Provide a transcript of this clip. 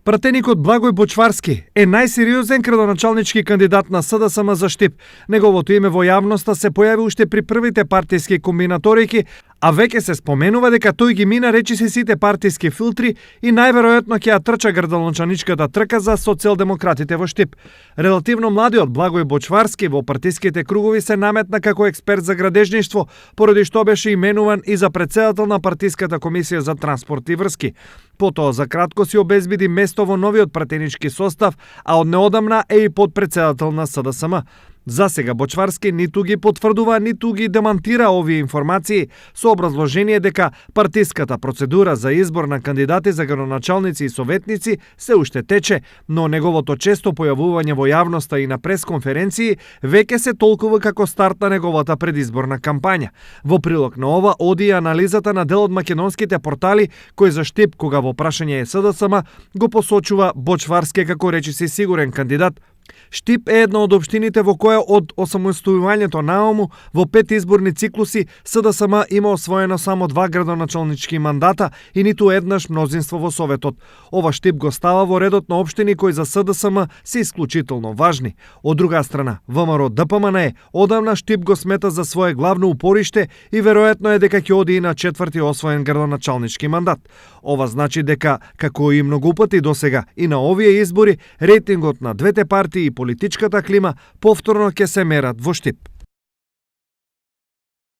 Пратеникот Благој Бочварски е најсериозен градоначалнички кандидат на СДСМ за Штип. Неговото име во јавноста се појави уште при првите партиски комбинаторики, а веќе се споменува дека тој ги мина речиси сите партиски филтри и најверојатно ќе ја трча градоначалничката трка за социјалдемократите во Штип. Релативно младиот Благој Бочварски во партиските кругови се наметна како експерт за градежништво, поради што беше именуван и за претседател на партиската комисија за транспорт и врски. Потоа за кратко си обезбеди место во новиот пратенички состав, а од неодамна е и подпредседател на СДСМ. За сега Бочварски ниту ги потврдува, ниту ги демантира овие информации со образложение дека партиската процедура за избор на кандидати за градоначалници и советници се уште тече, но неговото често појавување во јавноста и на пресконференции веќе се толкува како старт на неговата предизборна кампања. Во прилог на ова оди и анализата на дел од македонските портали кој за Штип, кога во прашање е СДСМ, го посочува Бочварски како речиси сигурен кандидат. Штип е една од општините во која од осамостојувањето наому во 5 изборни циклуси СДСМ има освоено само 2 градоначалнички мандата и ниту еднаш мнозинство во Советот. Ова Штип го става во редот на општини кои за СДСМ се исклучително важни. Од друга страна, ВМРО ДПМН одамна Штип го смета за свое главно упориште и веројатно е дека ќе оди и на 4ти освоен градоначалнички мандат. Ова значи дека, како и многу пати досега, и на овие избори рейтингот на двете партии и политичката клима повторно ќе се мерат во Штип.